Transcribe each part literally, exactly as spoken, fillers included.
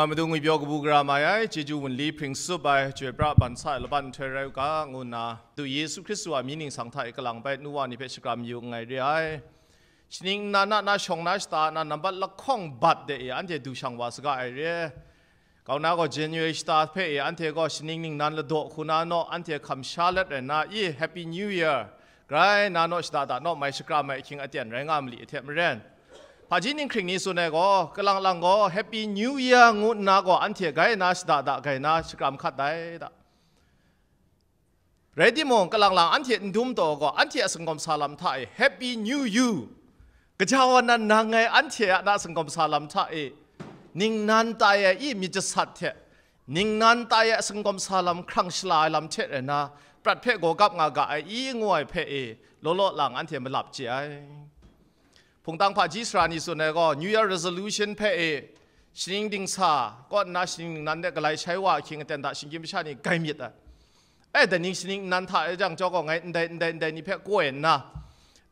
Madu ngwi pyaw kabu gara mai ai, chyeju wunli hpring tsup ai, chyoi pra ban sa ai laban nhtoi rai u ga, ngu nna, du Yesu Hkristu a mying ningsang hta e kalang bai nu wa ni hpe shakram yu nngai re ai. Shaning nnan na, na shawng na shata na nambat lahkawng bat de e, anhte du shang wa saga ai re. Kau na gaw January shata hpe e, anhte gaw shaning ningnan ladaw hku na naw, anhte hkam sha let rai nna, i, Happy New Year, grai na naw shada da naw mai shakram ai ahkying aten rai nga mali hte maren, hpaji ninghkring ni tsun ai gaw, kalang lang gaw Happy New Year ngu nna gaw anhte gai na shada da gai na shakram hkat dai da. Rai timung, kalang lang anhte n dum taw gaw, anhte a singkawm sa lam hta e, Happy New You, gaja wa nan nang ngai anhte a na singkawm sa lam hta e, ningnan tai ai i myit jasat hte, ningnan tai ai a singkawm sa lam hkrang shala ai lam hte rai nna, prat hpe gaw gap nga ga ai i ngu ai hpe e, law law lang anhte malap chye ai. Hpungtang hpaji sara ni tsun ai gaw, New Year resolution hpe e, shaning dingsa kaw nna shaning ningnan de galai shai wa ahkying aten hta shinggyim masha ni gai myit ai. E, dai ning shaning nnan hta e jang, chyawm gaw ngai ndai, ndai, ndai ni hpe koi nna,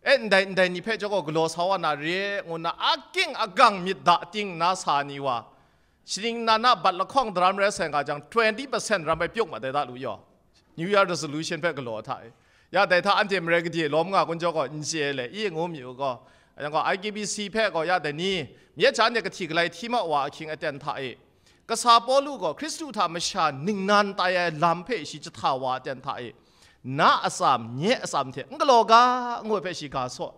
e, ndai, ndai ni hpe chyawm gaw galaw sa wa na re, ngu nna aking agang myit da ting nna sa ni wa, shaning nnan a bat lahkawng daram rai sai nga jang, twenty percent ram bai pyuk mat ai da lu yaw. New Year resolution hpe galaw hta e. Ya dai hta anhte marai gade lawm nga kun chyawm gaw, n chye le, i ngu mi u gaw. Yang gaw, I K B C hpe gaw ya dai ni, myit sha anhte kahti galai hti ma wa ahkying aten hta e, kasa Pawlu gaw Hkristu hta masha ningnan tai ai lam hpe shi jahta wa aten hta e, na atsam, nye atsam hte n galaw ga, ngu ai hpe shi ga saw.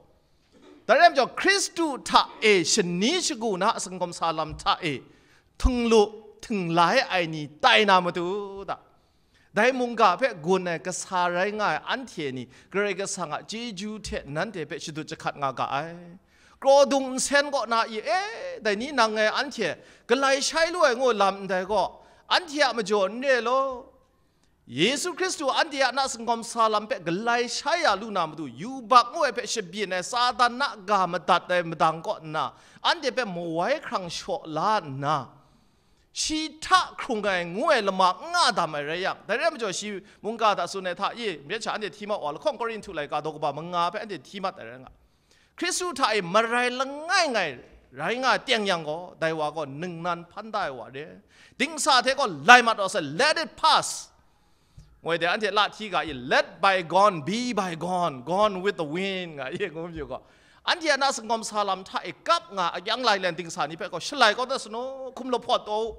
Dai rai majaw, Hkristu hta e shani shagu na a singkawm sa lam hta e, htinglu, htinglai ai ni tai na matu da. Dai mungga hpe gun ai kasa rai nga ai anhte ni, Karai Kasang a chyeju hte nanhte hpe shadut jahkat nga ga ai. Kraw dung nsen kaw na i, e, dai ni nang ngai anhte galai shai lu ai ngu lam ndai gaw, anhte a majaw n re law. Yesu Hkristu anhte a na singkawm sa lam hpe galai shai ya lu na matu, yubak ngu ai hpe shabyin ai Satan na ga madat ai madang kaw nna, anhte hpe mawai hkrang shaw la nna, shi hta hkrung ai ngu ai lama n nga dam ai rai yang, dai rai majaw shi mungga hta tsun ai hta i, myit sha anhte hti ma wa, lahkawng Korinhtu laika daw kaba manga hpe anhte hti mat ai rai nga. Hkristu hta e marai langai ngai rai nga teng yang gaw, dai wa gaw ningnan hpan da ai wa re. Dingsa hte gaw lai mat aw sai, let it pass. Ngoi de anhte la hti ga i, let bygone be bygone, gone with the wind, nga i ngu mayu gaw, anhte a na singkawm sa lam hta e kap nga akyang lai len dingsa ni hpe gaw shalai kau dat sanu, hkum lahpawt taw u.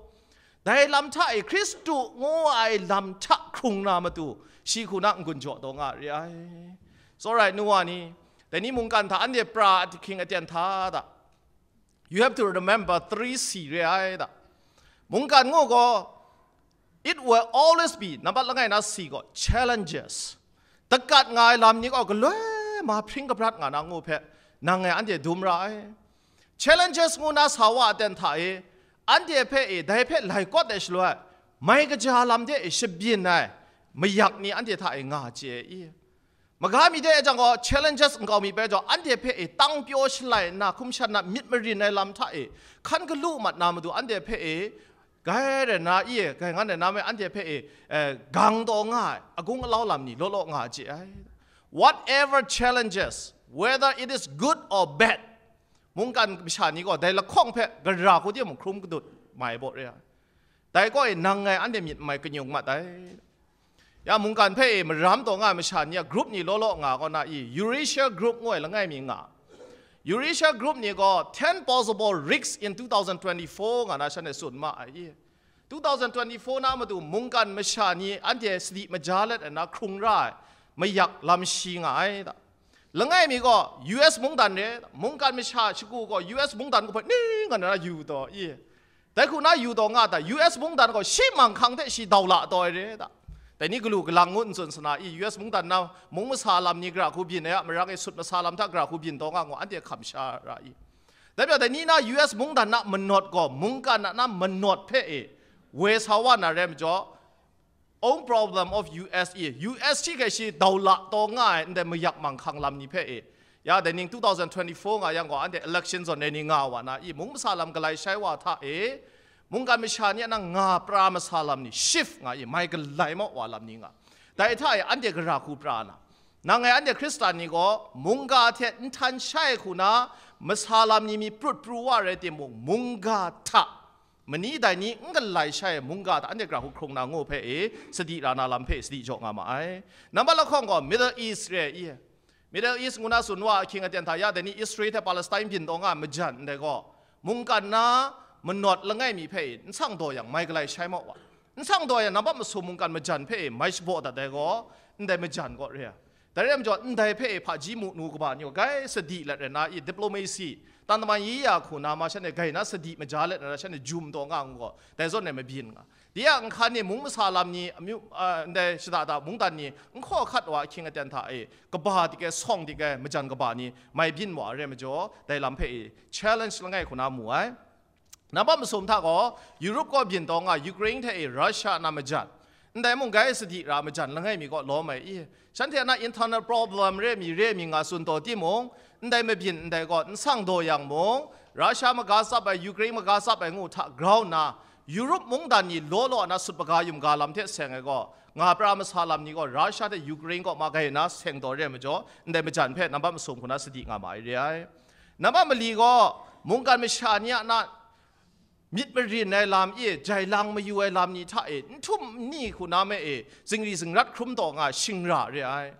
Dai lam hta e Hkristu ngu ai lam hta hkrung na matu, shi hku na n-gun jaw taw nga re ai. Tsawra ai nu wa ni, dai ni mungkan hta anhte pra ahkying aten hta da. You have to remember three C re ai da. Mungkan ngu gaw, it will always be, nambat langai na C gaw, challenges. Dakat nga ai lam ni gaw galoi ma hpring kabrat nga na ngu hpe, nang ngai anhte dum ra ai. Challenges ngu na sa wa aten hta e, anhte hpe e, dai hpe lai kawt ai shaloi, mai kaja lam de e shabyin ai mayak ni anhte hta e nga chye i. Maga mi de e jang gaw, challenges nkau mi bai jaw, anhte hpe e tang pyaw shalai nna, hkum shan na myit marin ai lam hta e, hkan galu mat na matu anhte hpe e, gai rai na i, gai ngan rai na me, anhte hpe e, eh, gang taw nga ai, agung alau lam ni law law nga chye ai. Whatever challenges, whether it is good or bad, mungkan masha ni gaw dai lahkawng hpe gara hku de mung hkrum kadut mai baw re ai. Dai kaw e nang ngai anhte myit mai kanyung mat ai. Ya mungkan hpe e maram taw nga ai masha ni a group ni law law nga kaw na i, Eurasia Group ngu ai langai mi nga. Eurasia Group ni gaw ten possible risks in two thousand twenty-four nga na shan e tsun ma ai i. Two thousand twenty-four na matu mungkan masha ni anhte sadi maja let ai na hkrung ra ai mayak lam shi nga ai da. Langai mi gaw U S mungdan re, mungkan masha shagu gaw U S mungdan kahpoi ning nga na yu taw i. Dai hku na yu taw nga ta, U S mungdan gaw shi manghkang hte shi dau la taw ai re da. Dai ni galu galang ngu n tsun sana i, U S mungdan na mung masa lam ni gara hku byin ai a, marang e sut masa lam hta gara hku byin taw nga ngu anhte hkam sha ra i. Dai pya dai ni na U S mungdan na manawt gaw, mungkan na na manawt hpe e, woi sa wa na rai majaw, own problem of U S e, U S shi hkrai shi dau la taw nga ai ndai mayak manghkang lam ni hpe e, ya dai ning two thousand twenty-four nga yang gaw, anhte election zawn ai ni nga wa na i, mung masa lam galai shai wa hta e, mungkan masha ni a nang nga pra masa lam ni shift nga i, mai galai mau wa lam ni nga. Dai hta e anhte gara hku pra na, nang ngai anhte Hkristan ni gaw mungga hte n htan shai hku na masa lam ni mi prut pru wa rai timung, mungga hta mani dai ni n galai shai mungga hta anhte gara hkrung na ngu hpe e, sadi ra na lam hpe sadi jaw nga ma ai. Nambat lahkawng gaw Middle East re i, Middle East ngu na tsun wa ahkying aten hta ya dai ni Israel hte Palestine byin taw nga majan ndai gaw, mungkan na manawt langai mi hpe e, n sang daw yang mai galai shai mau wa. N sang daw yang nambat masum mungkan majan hpe e, mai shabaw dat dai gaw, ndai majan gaw re ai. Dai rai majaw, ndai hpe e hpaji mu nu kaba ni gaw, gai sadi let rai na i, diplomacy, tan daman yi ya hku na ma shanhte gai na sadi maja let na shanhte jum taw nga ngu gaw, dai zawn e mabyin nga. Di a nhkan ni mung masa lam ni, amyu, a, ndai shada da mungdan ni, n hkaw hkat wa ahkying aten hta e, kaba dik ai, sawng dik ai, majan kaba ni, mai byin wa ai rai majaw, dai lam hpe e, challenge langai hku na mu ai. Nambat masum hta gaw, Europe kaw byin taw nga Ukraine hte e Russia na majan, ndai mung gai sadi ra majan langai mi kaw lawm ai i, shanhte na internal problem re mi re mi nga tsun taw timung, ndai mabyin ndai gaw n sang daw yang mung, Russia maga tsap ai, Ukraine maga tsap ai ngu hta grau nna, Europe mungdan ni law law na sut paga yum ga lam hte seng ai gaw, nga pra masa lam ni gaw Russia hte Ukraine kaw ma gai na seng daw re ai majaw, ndai majan hpe nambat masum hku na sadi nga ma ai re ai. Nambat mali gaw, mungkan masha ni a na myit marin ai lam e, jai lang mayu ai lam ni hta e, n htum n ni hku na me e, zingri zingrat hkrum taw nga shingra re ai.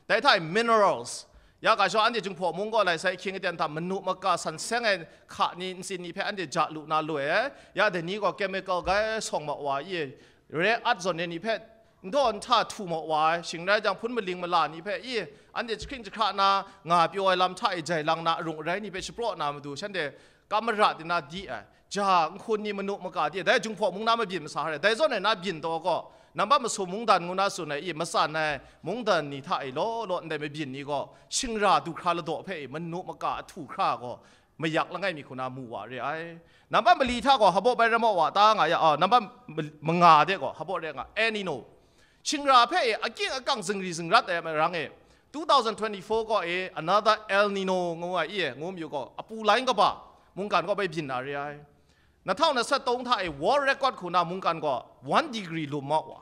Dai hta e minerals, ya ga shawng anhte Jinghpaw mung gaw lai sai ahkying aten hta manu maka san seng ai hka ni ntsin ni hpe anhte ja lu na loi ai, ya dai ni gaw chemical gai sawng ma wa i, rare earth zawn ai ni hpe, n daw n hta htu ma wa ai, shing rai jang hpun maling mala ni hpe i, anhte jahkring jahkra na nga pyaw ai lam hta e jai lang na arung arai ni hpe shapraw na matu, shanhte kam mara di na di ai, ja, nhkun ni manu maka di ai, dai Jinghpaw mung na mabyin masa re, dai zawn e na byin taw gaw, nambat masum mungdan ngu na tsun ai i, matsan ai mungdan ni hta e law law ndai mabyin ni gaw, shingra du hkra ladaw hpe i, manu maka ahtu hkra gaw, mayak langai mi hku na mu wa re ai. Nambat mali hta gaw, hpabaw bai ram wa ta nga ya, a, nambat mal-, manga de gaw, hpabaw re nga, El Nino. Shingra hpe e, akying akang zingri zingrat ai marang e, two thousand twenty-four gaw e, another El Nino ngu ai i e, ngu mayu gaw, apu lain kaba, mungkan gaw bai byin na re ai. Nahtau nasat tawng hta e, world record hku na mungkan gaw, one degree lum ma wa.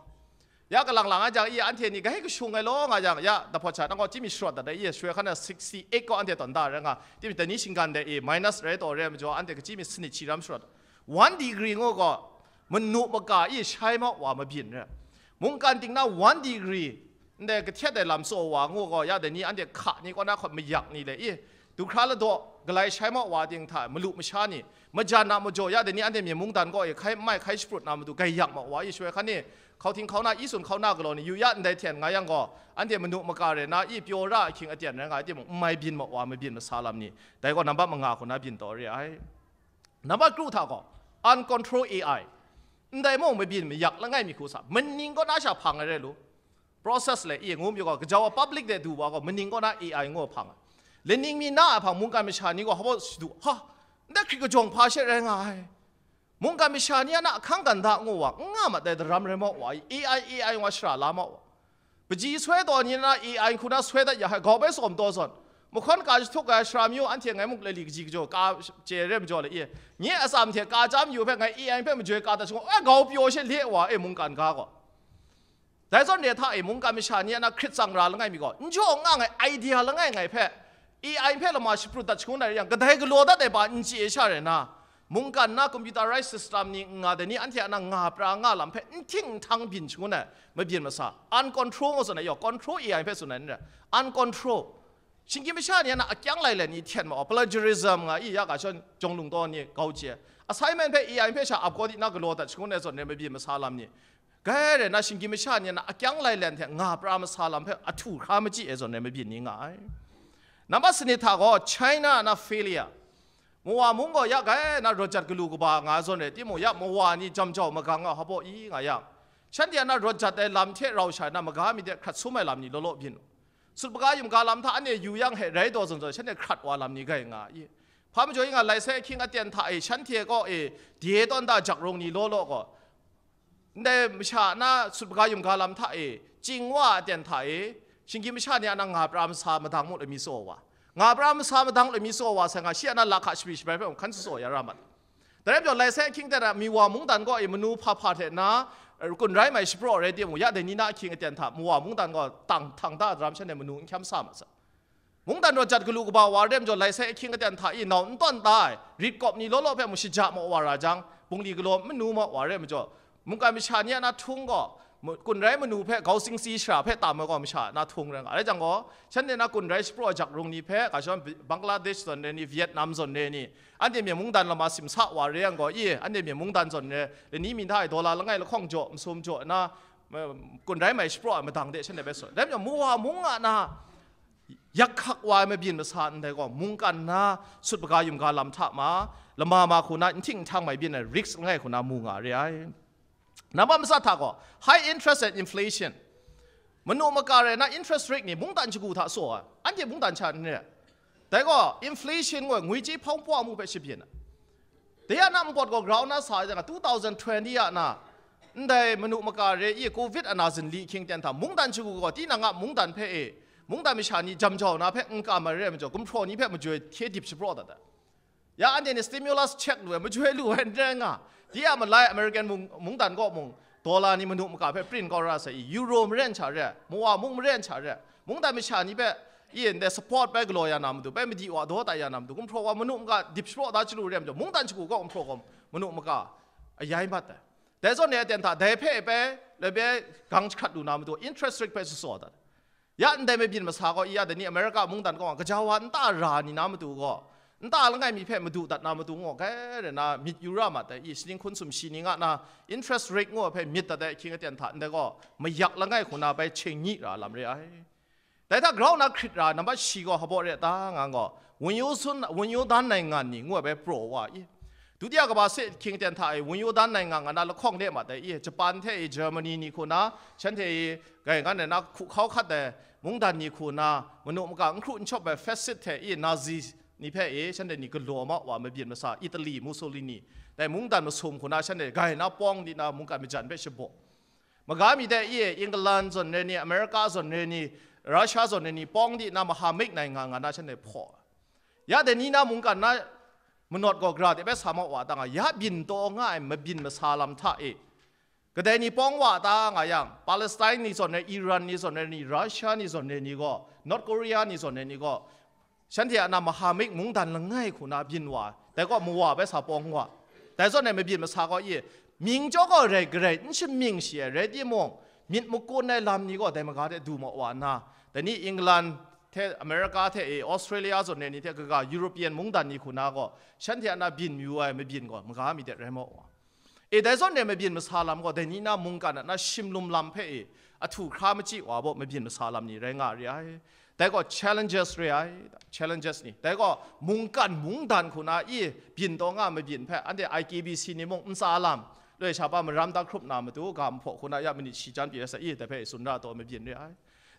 Ya kalang lang a jang, i anhte ni gai kashung ai law nga jang, ya, dahpawt sha, nang gaw chyi mi sharawt dat ai, i, shoi hkan na sixty-eight kaw anhte tawn da rai nga, chyi mi dai ni shinggan dai, i, minus rai taw rai ai majaw, anhte kachyi mi sanit shi ram sharawt. One degree ngu gaw, manu maka i shai ma wa mabyin rai. Mungkan ting na one degree, ndai kahtet ai lam tsaw wa ngu gaw, ya dai ni anhte hka ni kaw na hkawt mayak ni le, i, du hkra ladaw, galai shai ma wa ting hta, malu masha ni, majan na majaw, ya dai ni anhte myen mungdan gaw, i, hkai n mai hkai shaprut na matu, gai yak ma wa, i, shoi hkan ni, hkau hting hkau na, i tsun hkau na galaw ni, yu ya ndai hten nga yang gaw, anhte manu maka re na, i, pyaw ra ahkying aten rai nga ai timung, n mai byin ma wa, mabyin masa lam ni, dai gaw nambat manga hku na byin taw re ai. Nambat kru hta gaw, uncontrol A I. Ndai mung mabyin mayak langai mi hku sa, maning kaw na sha hpang ai rai lu. Process le, i ngu mi gaw, kajau a public de du wa gaw, maning kaw na A I ngu hpang ai. Lening mi na a hpang mungkan masha ni gaw, hpaw shadu, ha, ndai hkrit kajawng hpa she rai nga ai. Mungkan masha ni a na ahkang ganda ngu wa, n nga mat ai daram rai ma wa, A I, A I wa shara la ma wa. Paji soi taw ni na A I hku na soi dat ya hai, gau bai sawm taw zawn. Mahkawn ka jahtuk ai shara mayu anhte ngai muk lali kaji kajaw ka chye re majaw le i. Nye atsam hte ka chyam yu hpe ngai A I hpe majoi ka dat shangaw, e gau pyaw she le wa e mungkan ga gaw. Dai zawn re hta e mungkan masha ni a na hkrit tsang ra langai mi gaw, n jaw n nga ngai idea langai ngai hpe, A I hpe lama shaprut dat shangun ai rai yang, kadai galaw dat ai ba n chye sha rai na, mungkan na computerized system ni n nga dai ni anhte a na nga pra nga lam hpe n hting n htang byin shangun ai, mabyin masa, uncontrol ngu tsun ai, yaw, control A I hpe tsun ai n rai, uncontrol. Shinggyim masha ni a na akyang lai lai ni hten ma wa, plagiarism nga i ya ga shawng jawng lung taw ni gau chye. Assignment hpe A I hpe sha ap kau di na galaw dat shangun ai zawn rai mabyin masa lam ni. Gai rai na, shinggyim masha ni a na akyang lai lai hte nga pra masa lam hpe ahtu hkra machyi ai zawn rai mabyin ni nga ai. Nambat sanit hta gaw, China na failure. Mawa mung gaw ya gai na rawt jat galu kaba nga zawn rai timung, ya mawa ni jam jau magang nga hpaw i nga yang, shanhte a na rawt jat ai lam hte rau sha na maga mi de hkrat sum ai lam ni law law byin u. Sut maga yum ga lam hta anhte yu yang he rai taw zawn zawn, shanhte hkrat wa lam ni gai nga i. Hpa majaw i nga, lai sai ahkying aten hta e, shanhte kaw e, de tawn da jak rung ni law law gaw, ndai masha na sut maga yum ga lam hta e, ching wa aten hta e, shinggyim masha ni a na nga pra masa madang mu lami tsaw wa. Nga pra masa madang lami tsaw wa sai nga, shi a na lahka shapri shabai hpe hkan tsaw ya ra mat. Dai rai majaw, lai sai ahkying aten a Miwa mungdan kaw e manu hpa hpa hte na, kun rai mai shapraw rai timung, ya dai ni na ahkying aten hta Miwa mungdan gaw tang htang da daram shanhte manu n hkyam sa ma sa. Mungdan rawt jat galu kaba wa rai majaw, lai sai ahkying aten hta i nau n tawn ta ai, rit kawp ni law law hpe mung shaja maw wa ra jang, bungli galaw manu ma wa re majaw, mungkan masha ni a na htung gaw, mu- kun rai manu hpe gau singsi shara hpe tam ai gaw masha na htung rai nga. Rai jang gaw, shanhte na kun rai shapraw jak rung ni hpe, ga shawng Bi- Bangladesh zawn re ni, Vietnam zawn re ni, anhte myen mungdan lama simsa wa re yang gaw, i, anhte myen mungdan zawn re, lani mi hta e dollar langai lahkawng jaw, masum jaw na, ma- kun rai mai shapraw ai madang de shanhte hpe saw. Dai majaw, mu wa mung a na, yak hkak wa ai mabyin masa ndai gaw, mungkan na sut maga yum ga lam hta ma, lama ma hku na, n hting n htang mai byin ai risk langai hku na mu nga re ai. Nambat matsat hta gaw, high interest and inflation. Manu maka rai na interest rate ni mungdan shagu hta saw ai, anhte mungdan sha n re. Dai gaw, inflation gaw ngwi chye hpawng pwa mu hpe shabyin ai. Dai a na npawt gaw grau na sa ai jang, two thousand twenty a na, ndai manu maka re i covid a na zinli hkying ten hta, mungdan shagu gaw tinang a mungdan hpe e, mungdan masha ni jam jau na hpe n kam ai re ai majaw, gumhpraw ni hpe majoi hkye dip shapraw dat ai. Ya anhte ni stimulus check lu ai, majoi lu ai n rai nga. Di a malai American mung, mungdan kaw mung, dollar ni manu maka hpe print kau ra sai i, euro maren sha re, mawa mung maren sha re, mungdan masha ni hpe i ndai support bai galaw ya na matu, bai madi wa daw tai ya na matu, gumhpraw wa manu maka dip shapraw da chyalu re ai majaw, mungdan shagu kaw gumhpraw gaw manu maka ayai mat ai. Dai zawn e aten hta, dai hpe bai, lai bai gang jahkrat lu na matu, interest rate bai sutsaw dat. Ya ndai mabyin masa gaw, i ya dai ni America mungdan kaw gaja wa nta ra ni na matu gaw, nta langai mi hpe madu dat na matu ngaw, kai rai na myit yu ra ma tai i, shaning hkun sumshi ni nga na interest rate ngaw hpe myit dat ai ahkying aten hta ndai gaw, mayak langai hku na bai cheng nyi ra lam re ai. Dai hta grau na hkrit ra, nambat shi gaw hpa baw re ta nga gaw, wunyu sun, wunyu dan nai ngan ni ngu ai bai praw wa i. Dutiya kaba se hkying ten hta e, wunyu dan nai ngan nga na lahkawng de ma tai i, Japan hte i, Germany ni hku na, shanhte i, gai ngan ai na hku hkau hkat ai mungdan ni hku na, manu maka n hkru n shawp ai fascist hte i, Nazi ni hpe i, shanhte ni galaw ma wa mabyin masa, Italy, Mussolini, dai mungdan masum hku na, shanhte gai na pawng di na mungkan majan hpe shabaw. Maga mi de i, England zawn re ni, America zawn re ni, Russia zawn re ni, pawng di na mahamik nai nga nga na shanhte hpaw. Ya dai ni na mungkan na manawt gaw gara de bai sa ma wa ta nga, ya byin taw nga ai mabyin masa lam hta e, kadai ni pawng wa ta nga yang, Palestine ni zawn re, Iran ni zawn re ni, Russia ni zawn re ni gaw, North Korea ni zawn re ni gaw, shanhte a na mahamik mungdan langai hku na byin wa, dai gaw mawa bai sa pawng wa. Dai zawn e mabyin masa gaw i, mying jaw gaw rai garai n shamying shi ai rai timung, myit makun ai lam ni gaw dai maga de du ma wa nna, dai ni England hte America hte e, Australia zawn re ni hte kaga European mungdan ni hku na gaw, shanhte a na byin yu ai mabyin gaw maga mi de rai ma wa. E, dai zawn e mabyin masa lam gaw, dai ni na mungkan a na shimlum lam hpe e, ahtu hkra machyi wa baw mabyin masa lam ni rai nga re ai. Dai gaw challenges re ai, challenges ni. Dai gaw mungkan mungdan hku na i byin taw nga mabyin hpe, anhte I K B C ni mung ntsa lam, loi sha pa maram da hkrup na matu, ga nhpaw hku na ya manit shi jan pyi ai sa i, dai hpe tsun ra taw mabyin re ai.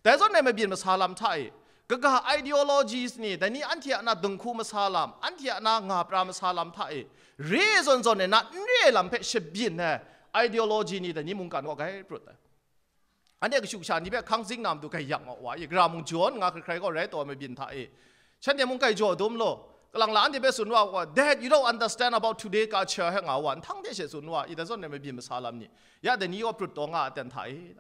Dai zawn e mabyin masa lam hta e, kaga ideologies ni, dai ni anhte a na dinghku masa lam, anhte a na nga pra masa lam hta e, re zawn zawn e na n re lam hpe shabyin ai ideology ni, dai ni mungkan gaw gai prut ai. Anhte kashu kasha ni hpe hkang zing na matu gai yak ma wa i, gara mung jawn nga hkrai hkrai gaw rai taw ai mabyin hta e, shanhte mung gai jaw dum law, kalang la anhte hpe tsun wa gaw, that you don't understand about today culture, he nga wa, nhtang de she tsun wa i, dai zawn e mabyin masa lam ni, ya dai ni gaw prut taw nga ai ten hta e.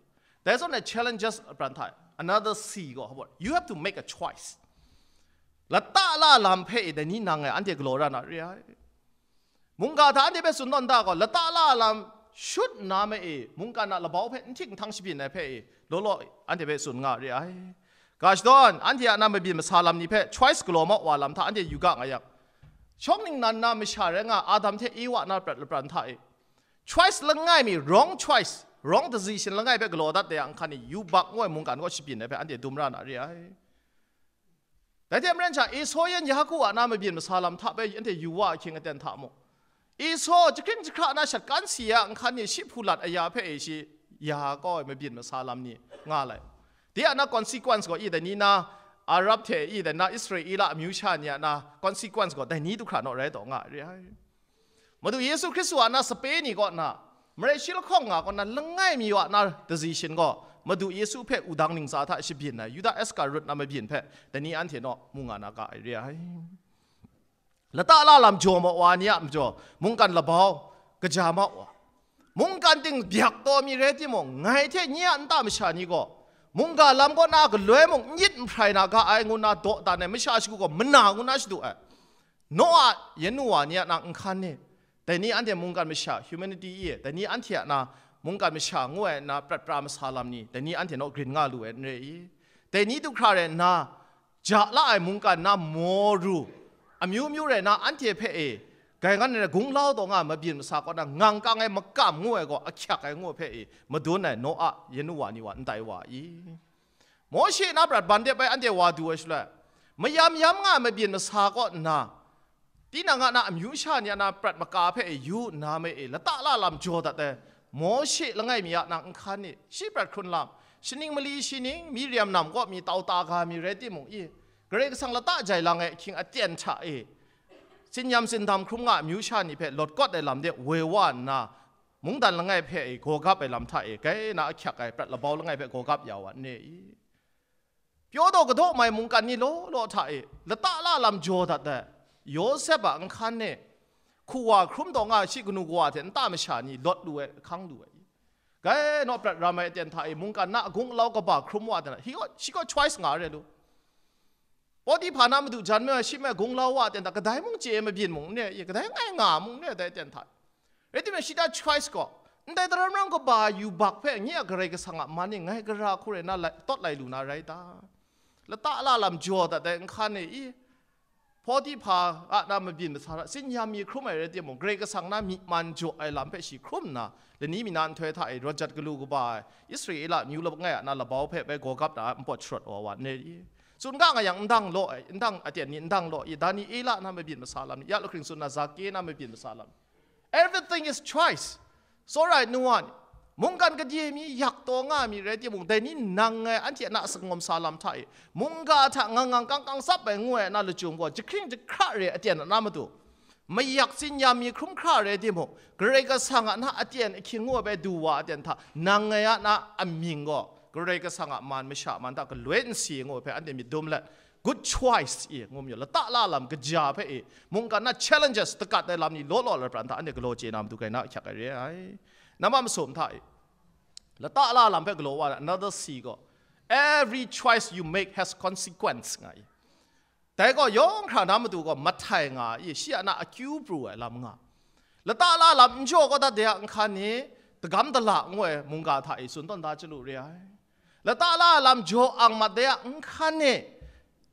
Dai zawn e challenges a pran hta e, another C gaw, you have to make a choice. Lata la lam hpe e dai ni nang e anhte galaw ra na re ai. Mungga hta anhte hpe tsun tawn da gaw, lata la lam shut nna ma e, mungkan a labau hpe n htik n htang shabyin ai hpe e, law law anhte hpe tsun nga re ai. Ga shadawn, anhte a na mabyin masa lam ni hpe choice galaw ma wa lam hta anhte yu ga nga yang, shawng ningnan na masha rai nga Adam hte Ewa na prat lapran hta e, choice langai mi, wrong choice, wrong decision langai hpe galaw dat de a nhkan ni, yubak ngu ai mungkan kaw shabyin ai hpe anhte dum ra na re ai. Dai hte maren sha, Esau yan Yaku a na mabyin masa lam hta bai anhte yu wa ahkying aten hta mung, Esau jahkring jahkra na shat kan si a nhkan ni shi hpu lat aya hpe e shi ya kau ai mabyin masa lam ni nga lai. De a na consequence gaw i dai ni na, Arab hte i dai na, Israela amyu sha ni a na consequence gaw dai ni du hkra naw rai taw nga ai re ai. Madu Yesu Hkristu a na sape ni kaw na, marai shi lahkawng nga kaw na, langai mi wa na decision gaw, Madu Yesu hpe wudang ntsa hta shabyin ai Yuda Iskariot na mabyin hpe, dai ni anhte naw mu nga na ga ai re ai. Lata la lam jaw ma wa ni a majaw, mungkan labau, kaja ma wa. Mungkan ting byak taw mi rai timung, ngai hte nye a nta masha ni gaw, mungga lam kaw na galoi mung n yit n hprai na ga ai ngu na dawdan ai masha shagu gaw mana ngu na shadu ai. Noa yan nu wa ni a na nhkan ni, Dai ni anhte mungkan masha, humanity i, dai ni anhte a na mungkan masha ngu ai na prat pra masa lam ni, dai ni anhte naw grin nga lu ai n re i? Dai ni du hkra rai nna, ja la ai mungkan na maw ru, amyu myu rai na anhte hpe e, gai ngan ai gunglau taw nga ai mabyin masa kaw na ngang kang ai makam ngu ai gaw ahkyak ai ngu ai hpe e, madun ai Noa, yanu wa ni wa ndai wa i? Mawshe na prat ban dep ai anhte wa du ai shaloi, mayam yam nga ai mabyin masa kaw nna, tinang a na amyu sha ni a na prat maka hpe e yu nna me e, lata la lam jaw dat ai Mawshe langai mi a na nhkan e, shi prat hkrun lam, shaning mali shi ning, Miriam nam kaw mi tau ta ga mi rai timung i, Karai Kasang lata jai lang ai ahkying aten hta e, tsinyam tsindam hkrum nga ai amyu sha ni hpe lawt kawt ai lam de woi wa nna, mungdan langai hpe e gaw gap ai lam hta e, gai na ahkyak ai prat labau langai hpe gaw gap ya wa n re i? Pyaw daw kadaw mai mungkan ni law law hta e, lata la lam jaw dat ai Yawsep a nhkan e, hkuwa hkrum taw nga ai shi kanu kawa hte nta masha ni lawt lu ai, ahkang lu ai. Gai naw prat ram ai aten hta e, mungkan na agung alau kaba hkrum wa ai, he got, she got choice nga re lu. Potihpa na madu jan me ai shi me gunglau wa aten hta, kadai mung chye ai mabyin mung n re, kadai ngai nga mung n re, dai aten hta. Rai timung, shi ta choice gaw, ndai daram ram kaba yubak hpe nye a Karai Kasang a man e ngai gara hku rai na lai, tawt lai lu na rai ta? Lata la lam jaw dat ai nhkan e i, Potihpa a na mabyin masa hta, tsinyam mi hkrum ai rai timung, Karai Kasang na myi man jaw ai lam hpe shi hkrum nna, lani mi na nhtoi hta e rawt jat galu kaba ai Israela amyu langai a na labau hpe bai gaw gap na npawt sharawt wa wa n re i? Tsun ga nga yang, ndang law ai, ndang aten ni ndang law i, Daniela na mabyin masa lam ni, ya lahkring tsun na Zake na mabyin masa lam ni, everything is choice. Tsawra ai nu wa ni, mungkan gade mi yak taw nga mi rai timung, dai ni nang ngai anhte a na sangawm sa lam hta e, mungga hta ngang ngang kang kang tsap ai ngu ai na lachyum gaw, jahkring jahkra re aten a na matu, mayak tsinyam mi hkrum hkra re timung, Karai Kasang a na aten ahkying ngu ai bai du wa aten hta, nang ngai a na amying gaw, Karai Kasang a man masha man hta galoi n si ngu ai hpe anhte myit dum let, good choice i ngu mayu, lata la lam kaja hpe i, mungkan na challenges takat ai lam ni law law ai pran hta anhte galaw chye na matu gai na ahkyak ai re ai. Nama masum hta i, lata la lam hpe galaw wa ai another C gaw, every choice you make has consequence nga i. Dai gaw yawng hkra na matu gaw mahtai nga i, shi a na akyu pru ai lam nga. Lata la lam n jaw kawdat de a nhkan ni, tagam dala ngu ai mungga hta i tsun tawn da chyalu re ai. Lata la lam jaw ang mat de a nhkan ni,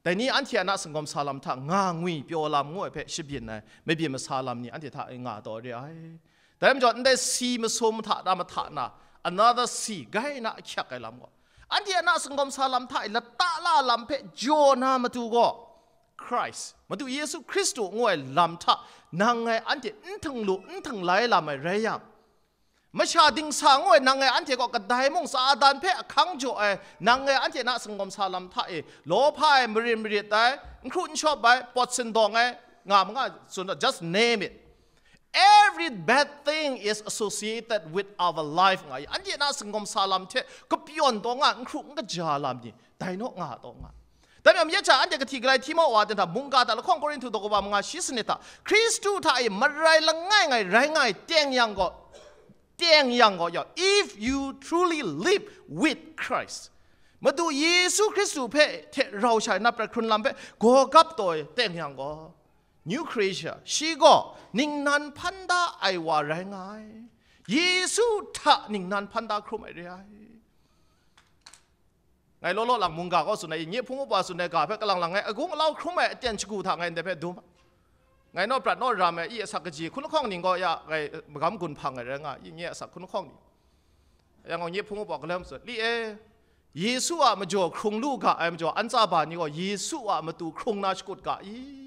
dai ni anhte a na sangawm sa lam hta nga ngwi pyaw lam ngu ai hpe shabyin ai mabyin masa lam ni anhte hta e nga taw re ai. Dai majaw, ndai C masum hta na mahta na, another C gai na ahkyak ai lam gaw, anhte a na sangawm sa lam hta e lata la lam hpe jaw na matu gaw, Christ, Madu Yesu Hkristu ngu ai lam hta nang ngai anhte n htinglu n htinglai lam ai rai yang, masha dingsa ngu ai nang ngai anhte gaw kadai mung Satan hpe ahkang jaw ai, nang ngai anhte na sangawm sa lam hta e lawhpa ai, marin marit ai, n hkru n shawp ai, pawt sindawng ai, nga ma nga tsun, just name it. Every bad thing is associated with our life nga i, anhte na sangawm sa lam hte kapyawn taw nga, n hkru n kaja lam ni, dai naw nga taw nga. Dai majaw, myit hta anhte kahti galai hti mau wa ten hta, mungga hta lahkawng Korinhtu daw kaba manga shi sanit hta, Hkristu hta e marai langai ngai rai nga ai teng yang gaw, teng yang gaw, ya, if you truly live with Christ, Madu Yesu Hkristu hpe hte rau sha ai na prat hkrun lam hpe gaw gap taw ai teng yang gaw, New creation, shi gaw ningnan hpan da ai wa rai nga ai. Yesu hta ningnan hpan da hkrum ai re ai. Ngai law law lang mungga kaw tsun ai, nye hpung upa tsun ai ga hpe kalang lang ngai agung alau hkrum ai aten shagu hta ngai ndai hpe dum. Ngai naw prat naw ram ai, i asak kaji hkun lahkawng ning gaw ya ngai magam gun hpang ai rai nga, i nye asak hkun lahkawng ning. Yang gaw nye hpung upa galam tsun, li e, Yesu a majaw hkrung lu ga ai majaw, an tsa ba ni gaw Yesu a matu hkrung na shakut ga i?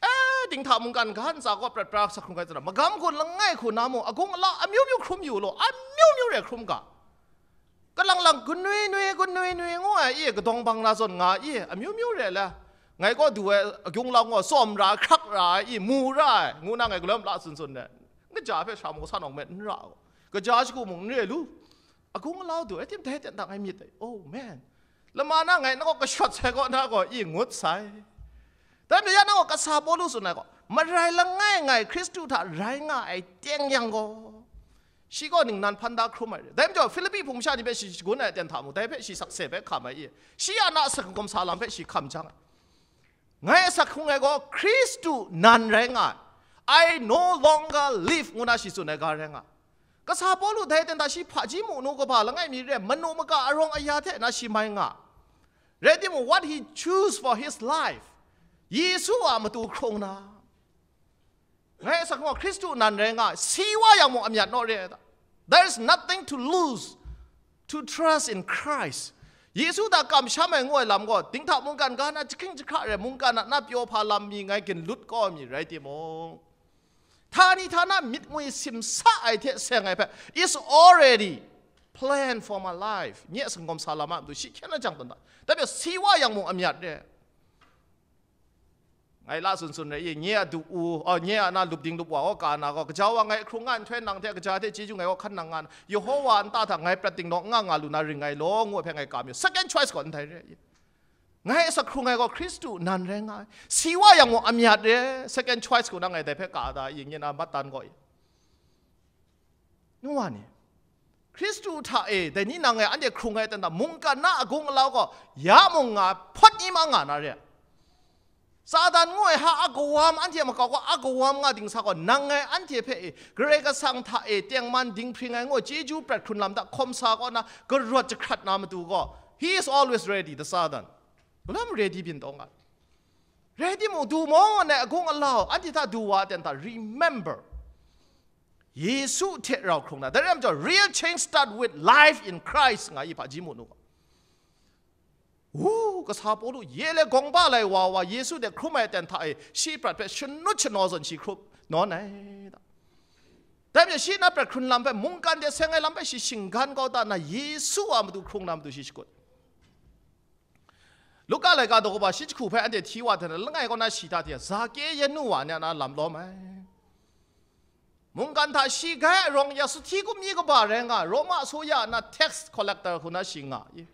E, dinghta mungkan ga ntsa gaw prat pra sa hkrung ai tsara, magam gun langai hku na mung, agung ala amyu myu hkrum yu law, amyu myu re hkrum ga. Kalang lang gunwi nwi, gunwi nwi ngu ai i, kadawng bang na zawn nga i, amyu myu re le. Ngai gaw du ai agyung lau gaw, tsawm ra ai, hkrak ra ai i, mu ra ai, ngu na ngai galawm la tsun tsun re. N kaja hpe sha maw sa nawng met n ra gaw, kaja shagu mung n re lu. Agung alau du ai tim dai ten dang ai myit ai. Oh man. Lama na ngai na gaw kashawt sai kaw na gaw i ngut sai. Dai majaw ya na gaw kasa Pawlu tsun ai gaw, marai langai ngai Hkristu hta rai nga ai teng yang gaw, shi gaw ningnan hpan da hkrum ai re. Dai majaw Hpilipi hpung masha ni hpe shi shagun ai aten hta mung, dai hpe shi sakse hpe hkam ai i, shi a na asak hkum sa lam hpe shi hkam jang ai. Ngai asak hkrung ai gaw Hkristu nan rai nga ai. "I no longer live," ngu na shi tsun ai ga rai nga. Kasa Pawlu dai ten hta shi hpaji mu nu kaba langai mi re, manu maka arawng aya hte na shi mai nga. Rai timung, what he choose for his life, Yesu a matu hkrung na, ngai asak hkrung Hkristu nan rai nga, si wa yang mung amyat naw re ai ta. There is nothing to lose to trust in Christ. Yesu hta kamsham ai ngu ai lam gaw, dinghta mungkan ga na jahking jahkra re, mungkan a na pyaw hpa lam mi ngai ginlut kau ai mi rai timung, htani htana myit ngwi simsa ai hte seng ai hpe, is already planned for my life. Nye a sanggawm sa lam a matu shi hkyen na jang tawn ta. Tapi si wa yang mung amyat re. Ngai la sun sun rai i, nye a du u, oh, nye a na lup ding lup wa gaw ka na gaw, gaja wa ngai hkrung nga nhtoi nang hte kaja hte chyeju ngai gaw hkan nang nga na, Yehowa nta hta ngai prat dingnaw n nga nga lu na ring ngai law, ngu ai hpe ngai kam yu. Second choice gaw ndai re i. Ngai asak hkrung ai gaw Hkristu nan rai nga ai. Si wa yang gaw amyat re, second choice gaw na ngai dai hpe ka da i, nye na mat dan gaw i. Nu wa ni, Hkristu hta e, dai ni nang e anhte hkrung ai ten hta, mungkan na agung alau gaw, ya mung nga, hpawt ni ma nga na re. Satan ngu ai ha a kawam anhte makau gaw, a kawam nga ding sa gaw, nang ngai anhte hpe e, Karai Kasang hta e tengman dinghpring ai ngu, chyeju prat hkrun lam hta hkawm sa kaw na, karawt jahkrat na matu gaw, he is always ready, the Satan. Galum ready byin taw nga. Ready mu du maw ngai agung alau, anhte hta du wa ten hta, remember. Yesu hte rau hkrung na. Dai rai majaw, real change start with life in Christ, nga i hpaji mu nu gaw. Wu, kasa Pawlu, ye le gawng ba lai wa wa, Yesu de hkrum ai ten hta e, shi prat hpe shanut shanaw zawn shi hkrup nawn ai. Dai majaw, shi na prat hkrun lam hpe, mungkan de seng ai lam hpe shi shinggan kau ta na, Yesu a matu hkrung na matu shi shakut. Luka laika daw kaba shi jahku hpe anhte hti wa hte na, langai kaw na shi hta hte, Zake yen nu wa ni a na lam lawm ai. Mungkan hta shi gai arawng ya, suhti gumyi kaba rai nga, Roma asuya na tax collector hku na shi nga i.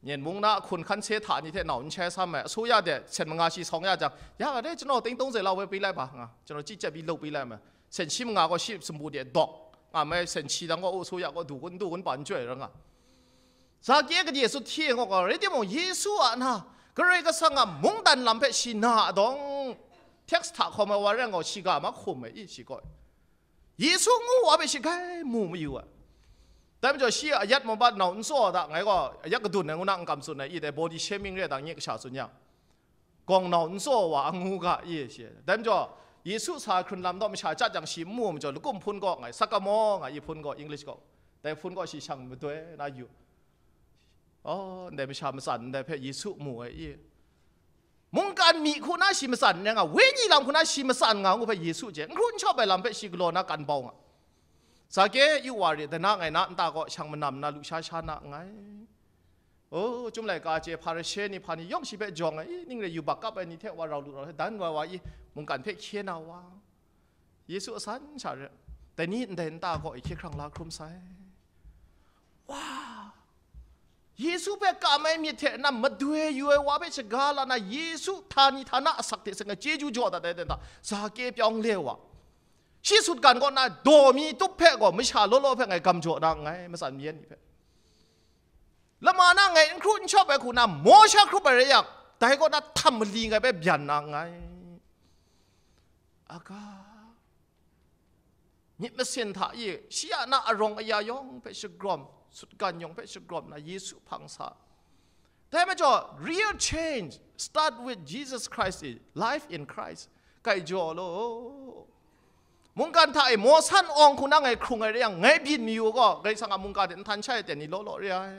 Nyen mung na hkun hkan se hta ni hte nau n shai sam ai, asuya de sen manga shi sawng ya jang, ya ga de, ကျွန်တော် သိန်း သုံးဆယ် လောက်ပဲ ပေးလိုက်ပါ nga, ကျွန်တော် ကြည့်ကြပ်ပြီး လုပ်ပေးလိုက်မယ်, sen shi manga gaw shi sumpu de dawk nga mai, sen shi dang gaw, o, asuya gaw du kun, du kun pa n chyoi ra nga. Zake gade suhti e ngaw gaw, rai timung, Yesu a na, Karai Kasang a mungdan lam hpe shi na a dawng, tax hta hkawm ai wa rai ngaw, shi ga mahkum ai i, shi gaw. Yesu ngu wa hpe shi grai mu mayu ai. Dai majaw, shi a ayat mabat nau n tsaw da, ngai gaw ayat kadun ai ngu na n kam tsun ai i, dai body shaming re dang, nye kasha tsun yang. Gawng nau n tsaw wa a ngu ga i, shi. Dai majaw, Yesu sa hkrun lam daw masha chyat jang shi n mu majaw, lakum hpun gaw ngai, sakamaw nga i hpun gaw, English gaw. Dai hpun gaw shi shang madoi na yu. Oh, ndai masha matsan ndai hpe Yesu mu ai i. Mungkan mi hku na shi matsan n rai nga, wenyi lam hku na shi matsan nga ngu hpe Yesu je, n hkru n shawp ai lam hpe shi galaw na kan bau nga. Zake, yu wa rit, dai na ngai na nta kaw shang manam nna lusha sha na nngai. O, Chyum laika chye, Hparishe ni hpa ni yawng shi hpe jawng ai, i, ning re yubak kap ai ni hte wa rau lu rau hte dan wa wa i, mungkan hpe hkye na wa. Yesu asan sha re, dai ni ndai nta kaw i hkye hkrang la hkrum sai. Wa! Yesu hpe kam ai myit hte na madoi yu ai wa hpe shaga la na, Yesu htani htana asak hte seng ai chyeju jaw dat ai ten hta, Zake pyawng le wa. Shi sutgan kaw na daw mi tup hpe gaw masha law law hpe ngai gam jaw na nngai, matsan mi yan ni hpe. Lama na ngai n hkru n shawp ai hku na, maw sha hkrup ai rai yang, dai kaw na htam mali ngai hpe byan na nngai. Aga. Myit masin hta e, shi a na arawng aya yawng hpe shagrawm, sutgan yawng hpe shagrawm na Yesu hpang sa. Dai majaw, real change start with Jesus Christ, i, life in Christ. Kai jaw law. Mungkan hta e maw san awng hku na ngai hkrung ai re yang, ngai byin mayu gaw, Karai Kasang a mungga de nhtan shai ai ten ni law law re ai.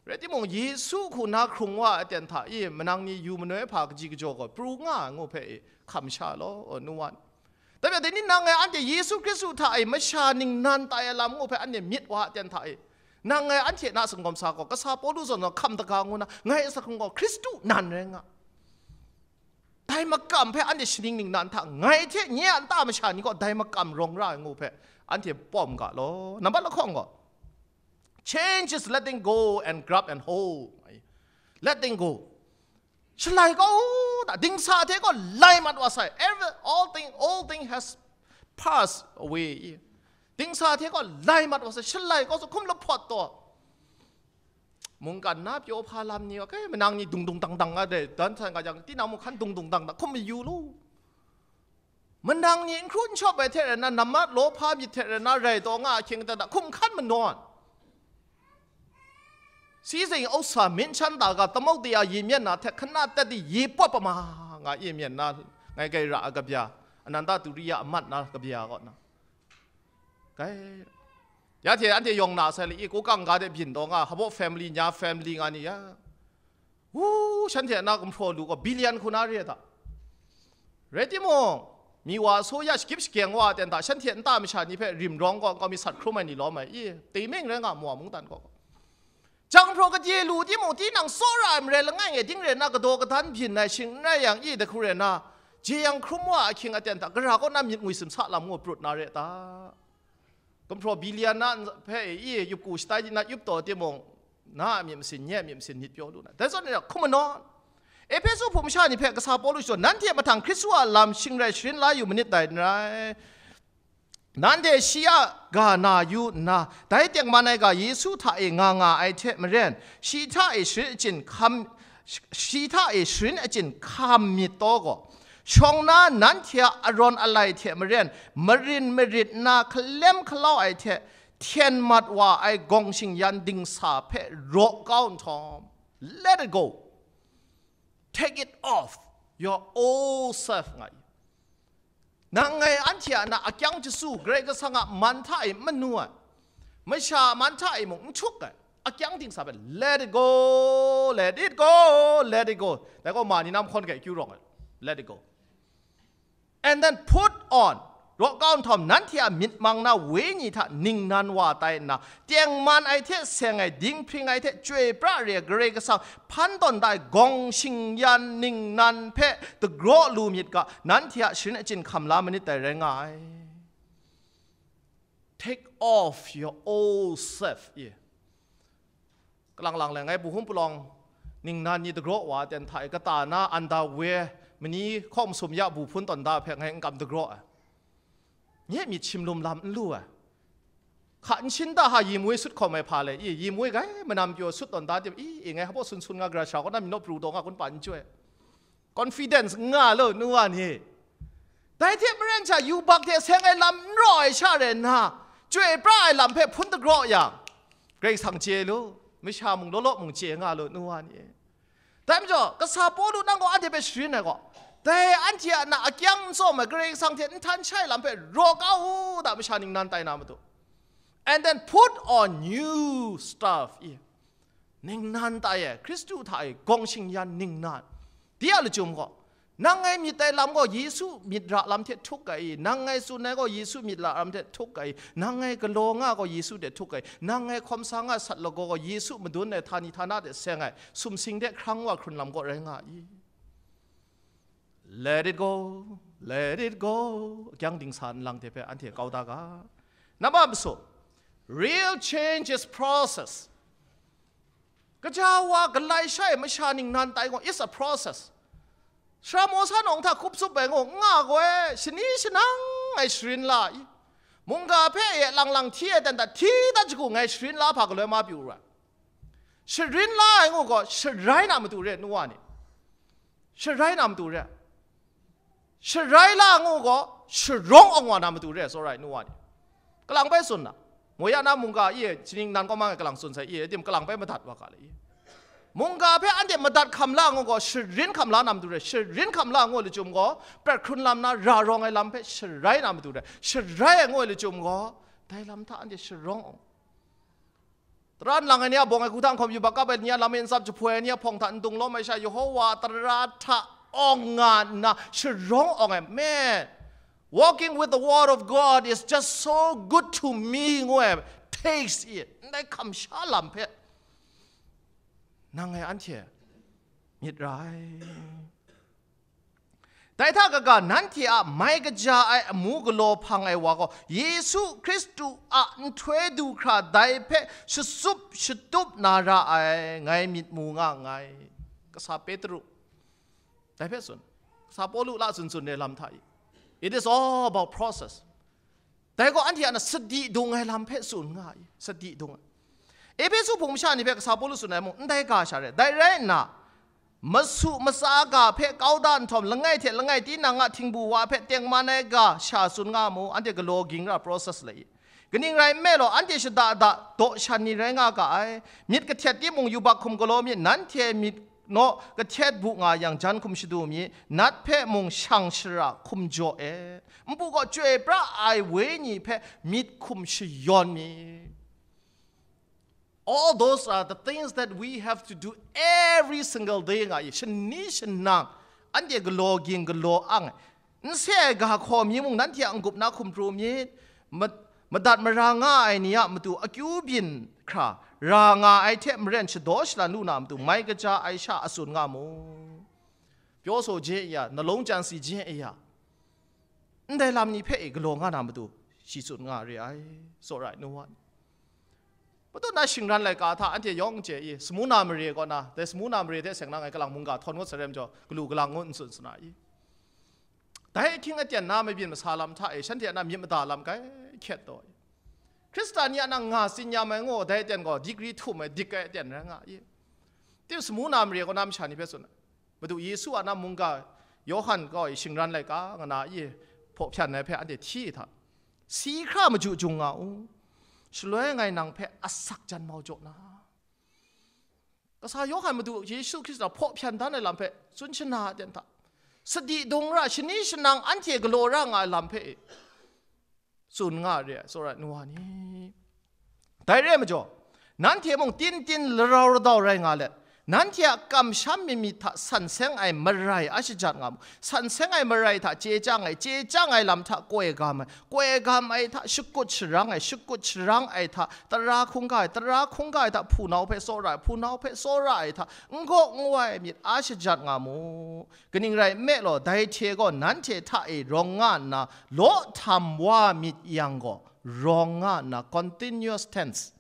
Rai timung, Yesu hku na hkrung wa ai ten hta e, manang ni yu manoi hpa kaji kajaw gaw pru nga ai ngu hpe e, hkam sha law, o, nu wan. Dai hpe, dai ni nang ngai anhte Yesu Hkristu hta e masha ningnan tai ai lam ngu hpe anhte myit wa ai ten hta e, nang ngai anhte na singawm sa gaw, kasa Pawlu zawn gaw hkam daga ngu na, ngai a sahkung gaw Hkristu nan rai nga. Dai makam hpe anhte shaning ningnan hta, ngai hte nye a nta masha ni gaw dai makam rawng ra ai ngu hpe, anhte pawm ga law. Nambat lahkawng gaw, change is letting go and grab and hold. Letting go. Shalai kau da, dingsa hte gaw lai mat wa sai. Every, all thing, all thing has passed away. Dingsa hte gaw lai mat wa sai. Shalai kau sa hkum lahpawt taw. Mungkan na pyaw hpa lam ni wa, kai manang ni dung dung dang dang nga de, dan san ga jang, tinang mung hkan dung dung dang dang hkum mayu lu. Manang ni n hkru n shawp ai hte rai nna, nammat lawhpa myit hte rai nna, rai taw nga ahkying aten hta hkum hkan manawn. စည်းစိမ်ဥစ္စာ မင်းချမ်းသာက သမုဒ္ဒရာရေမျက်နှာထက် ခဏတက်သည့် ရေပွက်ပမာ ငါ့မျက်နှာ ငါ့ဂဲ့ရအကဗျာ အနန္တတူရိယအမတ်နာကဗျာ ကော na. Kai. Ya hte anhte yawng na sai le, i, ko kang ga de byin taw nga, habo family, nya family nga ni ya. Wu, shanhte na gumhpraw lu gaw billion hku na re a ta? Rai timung, mi wa so ya shakip shakeng wa ten hta, shanhte nta masha ni hpe rim rawng gaw, nkau mi sat hkrum ai ni lawm ai, i, teimeng rai nga, mawa mungdan gaw. Jang hpraw kadye lu timung, tinang tsawra ai marai langai ngai ding rai nna, kadaw kadan byin ai shing n rai yang, i, dahku rai nna, jeyang hkrum wa ahkying aten hta, gara kaw na myit ngwi simsa lam ngu prut na re ta? Gumhpraw billion na hpe e, i, yup ku shatai di na yup taw timung, na a myit masin, nye a myit masin, myit pyaw lu na. Dai zawn e, hkum manawn. Ehpesu hpung masha ni hpe kasa Pawlu shadawn, nanhte mahtang Hkristu a lam shing rai sharin la yu manit dai n rai. Nanhte shi a ga na yu nna, dai tengman ai ga Yesu hta e nga nga ai hte maren, shi hta e sharin achyin hkam, shi hta e sharin achyin hkam myit taw gaw, shawng na nanhte a arawn alai hte maren, marin marit nna hkalem hkalau ai hte hten mat wa ai gawng shingyan dingsa hpe raw kau nhtawm, let it go, take it off your old self, nga i. Nang ngai anhte a na akyang jasu, Karai Kasang a man hta e manu ai, masha a man hta e mung n htuk ai, akyang dingsa hpe, let it go, let it go, let it go. Dai gaw ma ni na mahkawn ga akyu rawng ai, let it go. And then put on, raw kau nhtawm, nanhte a myit mang na wenyi hta ningnan wa tai nna, tengman ai hte seng ai, dinghpring ai hte chyoi pra re ai Karai Kasang hpan tawn da ai gawng shingyan ningnan hpe dagraw lu myit ga, nanhte a sharin achyin hkam la manit dai rai nga ai. Take off your old self, i. Kalang lang le, ngai bu hum palawng ningnan ni dagraw wa ten hta e, kata na underwear, mani hkaw masum ya bu hpun tawn da hpe ngai n kam dagraw ai. Nye myit shim lum lam n lu ai. Hka n shin da ha, yi mui sut hkawm ai hpa le, i, yi mui gai manam pyaw sut tawn da tim, i, i, ngai hpaw sun sun nga, gara sha kaw na mi naw pru taw nga kun pa n chyoi. Confidence n nga lu, nu wa ni. Dai hte maren sha, yubak hte seng ai lam n raw ai sha rai nna, chyoi pra ai lam hpe hpun dagraw yang, Karai Kasang chye lu, masha mung law law mung chye nga lu, nu wa ni. Dai majaw, kasa Pawlu nang gaw anhte hpe sharin ai gaw, dai anhte a na akyang n tsawm ai Karai Kasang hte n htan shai lam hpe raw kau u da, masha ningnan tai na matu. And then put on new stuff, i. Ningnan tai e, Hkristu hta e gawng shingyan ningnan. Di a lachyum gaw, nang ngai myit ai lam gaw Yesu myit ra lam hte htuk ga i, nang ngai tsun ai gaw Yesu myit ra lam hte htuk ga i, nang ngai galaw nga gaw Yesu hte htuk ga i, nang ngai hkawm sa nga sat lagaw gaw Yesu madun ai htani htana hte seng ai sumsing de hkrang wa hkrun lam gaw rai nga i. Let it go, let it go. Akyang dingsa nlang hte hpe anhte kau da ga. Nampa masu, real change is process. Kaja wa galai shai masha ningnan tai gaw, it's a process. Sara maw sa nawng hta hkup tsup ai ngu, n nga gaw e, shani shanang ai sharin la i. Mungga hpe e lang lang hti ai dan dat, hti dat shagu ngai sharin la hpa galoi ma pyu ra. Sharin la ai ngu gaw, sharai na matu re, nu wa ni. Sharai na matu re. Sharai la ngu gaw, sharawng awng wa na matu re, tsawra ai nu wa ni. Kalang bai tsun na. Moi ya na mungga i e, shaning nan kaw mang e kalang tsun sai i e, tim kalang bai madat wa ga le i. Mungga hpe anhte madat hkam la ngu gaw, sharin hkam la na matu re, sharin hkam la ngu lachyum gaw, prat hkrun lam na ra rawng ai lam hpe sharai na matu re, sharai ai ngu lachyum gaw, dai lam hta anhte sharawng awng. Tara nlang ai ni a bawng ai hku hta n hkawm, yubak kap ai ni a lam e n tsap, jahpoi ai ni a hpawng hta n dung lawm ai sha, Yehova a tara hta awng nga nna sharawng awng ai, man, walking with the word of God is just so good to me, ngu ai, taste it, ndai hkam sha lam hpe nang ngai anhte myit ra ai. Dai hta kaga, nanhte a mai kaja ai amu galaw hpang ai wa gaw, Yesu Hkristu a nhtoi du hkra dai hpe shatsup shatup na ra ai, ngai myit mu nga nngai. Kasa Petru dai hpe tsun, kasa Pawlu la tsun tsun ai lam hta i, it is all about process. Dai gaw anhte a na sadi dung ai lam hpe tsun nga ai, sadi dung ai. Ehpesu hpung masha ni hpe kasa Pawlu tsun ai mung, ndai ga sha re. Dai rai nna, Masu matsa ga hpe kau da nhtawm, langai hte langai tinang a htingbu wa hpe tengman ai ga sha tsun nga mu, anhte galaw ging ra process lai i. Kaning rai nme law, anhte shada da daw shan ni rai nga ga ai. Myit kahtet timung yubak hkum galaw myit, nanhte myit naw kahtet bu nga yang, jan hkum shadu myit, nat hpe mung shang shara hkum jaw e. Npu gaw chyoi pra ai wenyi hpe myit hkum shayawn myit. All those are the things that we have to do every single day nga i, shani shanang anhte galaw ging galaw ang ai. N se ai ga hkaw mi mung nanhte a n-gup na hkum pru myit. Ma-, madat mara nga ai ni a matu akyu byin hkra ra nga ai hte maren shadaw shalan lu na matu mai kaja ai sha a tsun nga mu. Pyaw saw je ya, nalawng chyan si je ya, ndai lam ni hpe e galaw nga na matu shi tsun nga re ai, tsawra ai nu wa ni. Madu na shingran laika hta anhte yawng chye i, Smurna mare kaw na, dai Smurna mare hte seng lang ai kalang mungga htawn ngut sarai majaw, galu galang ngut n tsun sa na i. Dai ahkying aten na mabyin masa lam hta e, shanhte a na myit mada lam kai hkyet taw i. Hkristan ni a na nga tsin ya mai ngu, dai aten gaw digri htum ai dik ai aten rai nga i. Tip Smurna mare kaw na masha ni hpe tsun ai. Madu Yesu a na mungga Yawhan gaw i shingran laika nga na i hpaw hpyan ai hpe anhte hti hta, si hkra maju jung nga u. Shaloi ngai nang hpe asak jan mau jaw na, kasa Yawhan Madu Yesu Hkristu hpaw hpyan dan ai lam hpe tsun shana aten hta, sadi dung ra, shani shanang anhte galaw ra nga ai lam hpe e tsun nga re ai, tsawra ai nu wa ni. Dai re ai majaw, nanhte mung tin tin larau radau rai nga let, nanhte a kamsham mi myit hta san seng ai marai a shajat nga mu. San seng ai marai hta chye chyang ai, chye chyang ai lam hta koi gam ai, koi gam ai hta shakut sharang ai, shakut sharang ai hta tara hkungga ai, tara hkungga ai hta hpunau hpe tsawra ai, hpunau hpe tsawra ai hta n gaw n wai ai myit a shajat nga mu. Kaning rai nme law, dai hte gaw nanhte hta e rawng nga nna law htam wa myit yang gaw, rawng nga nna, continuous tense,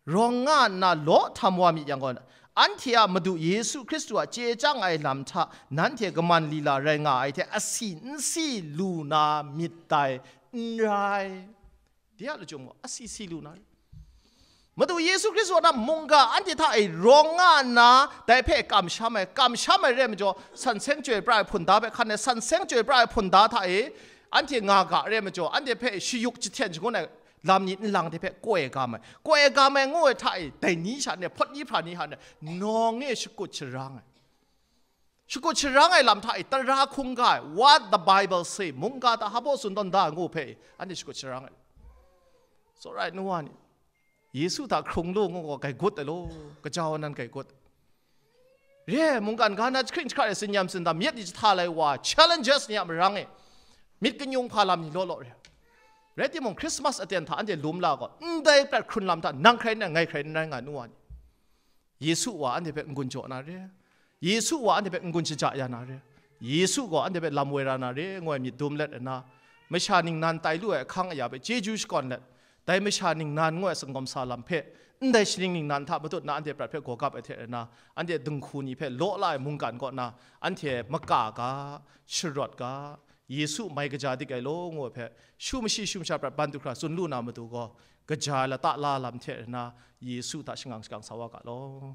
rawng nga nna law htam wa myit yang gaw, anhte a Madu Yesu Hkristu a chye chyang ai lam hta nanhte kaman lila rai nga ai hte asi n si lu na myit dai, n rai. De a lachyum gaw, asi si lu na re. Madu Yesu Hkristu a na mungga anhte hta e rawng nga nna, dai hpe kamsham ai, kamsham ai re ai majaw, san seng chyoi pra ai hpunda hpe hkan ai, san seng chyoi pra ai hpunda hta e anhte nga ga re ai majaw, anhte hpe shayuk jahten shangun ai lam ni nlang de hpe koi gam ai, koi gam ai ngu ai hta e, dai ni sha ni, hpawt ni hpra ni hta ni, nawng e shakut sharang ai. Shakut sharang ai lam hta e tara hkungga ai, what the Bible say, mungga hta hpa baw tsun tawn da ngu hpe, anhte shakut sharang ai. Tsawra ai nu wa ni, Yesu hta hkrung lu ngu gaw, gaigut ai law, gaja wa nan gaigut. Re, mungkan ga na jahkring jahkrat e tsin yam tsin dam, myit ni jahta lai wa, challenges ni a marang e, myit kanyung hpa lam ni law law re. Rai timung, Christmas aten hta anhte lum la gaw, ndai prat hkrun lam hta nang hkrai n rai, ngai hkrai n rai nga nu wa ni. Yesu wa anhte hpe n-gun jaw na re, Yesu wa anhte hpe n-gun shaja ya na re, Yesu gaw anhte hpe lam woi ra na re, ngu ai myit dum let nna, masha ningnan tai lu ai ahkang aya hpe chyeju shakawn let, dai masha ningnan ngu ai sanggawm sa lam hpe, ndai shaning ningnan hta matut na anhte prat hpe gaw gap ai hte rana, anhte dinghku ni hpe law la ai mungkan kaw na, anhte maka ga, sharawt ga, Yesu mai kaja dik ai law, ngu ai hpe, shu mashi shu masha prat ban du hkra tsun lu na matu gaw, kaja lata la lam hte rana, Yesu hta shangang shakang sa wa ga law.